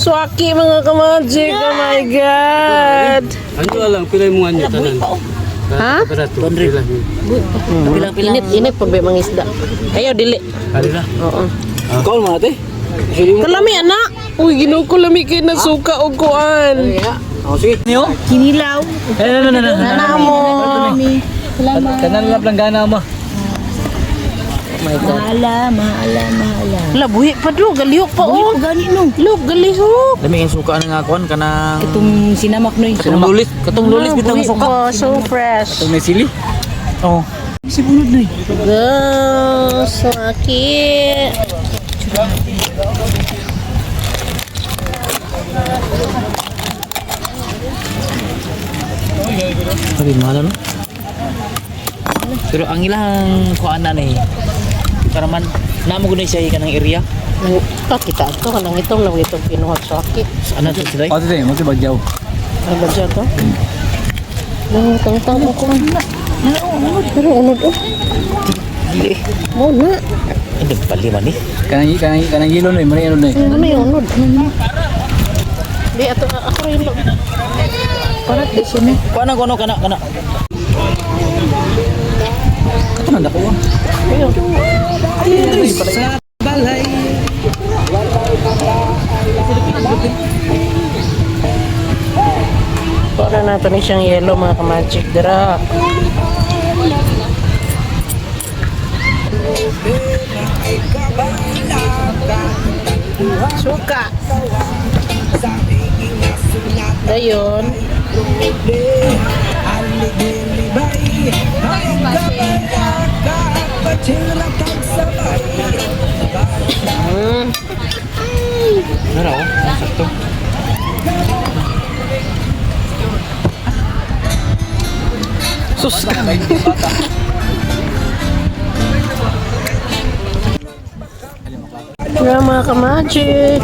Swaki, mga kamagic. Oh my God. Ano lang, pilay mo nga niya tanan. Ha? Barato. Pila. Init, init pa ba yung mga isda? Ayaw, dili. Alila. Oo. Call mo ate. Kalami, anak. Uy, ginoo ko, lami kay nasuka og kuan. Oh, sige. Niyo? Kinilaw. Eh, no, no, no, no. Nana mo. Kanan lang planggana mo. Mahala, mahala, mahala. Lah, buhi pa do, galihok pa oh. Gani no. Look, galihok. Lami ang suka na nga kuan kanang Itong sinamak no. katong lulis, katong lulis bitang Buhi suka. pa, so fresh. Katong may sili. Oh. Si bunod na eh. Go, swaki. Sabi mahal no? Pero ang ilang kuan na ni karaman namo gud siya kanang area. Nang kita to kanang itong lang itong kinuha swaki. Ano to sila? Oh, tete, mo bagyaw. Ano ba dyan to? Nang tang-tang ko. Pero unod oh. Dili. Mo na. Hindi pali man ni. Kanang kanang kanang yelo no, muna yelo no. Ano yung unod? Di ato ako rin lo. Parat di siya ni. Kuan na kuno kana kana. Kato nanda ko. Ayun. Sa balay. Para nato ni siyang yellow, mga kamagic, dira. Suka. Dayon. Nara oh, sakto. Sus. Dira, mga kamagic.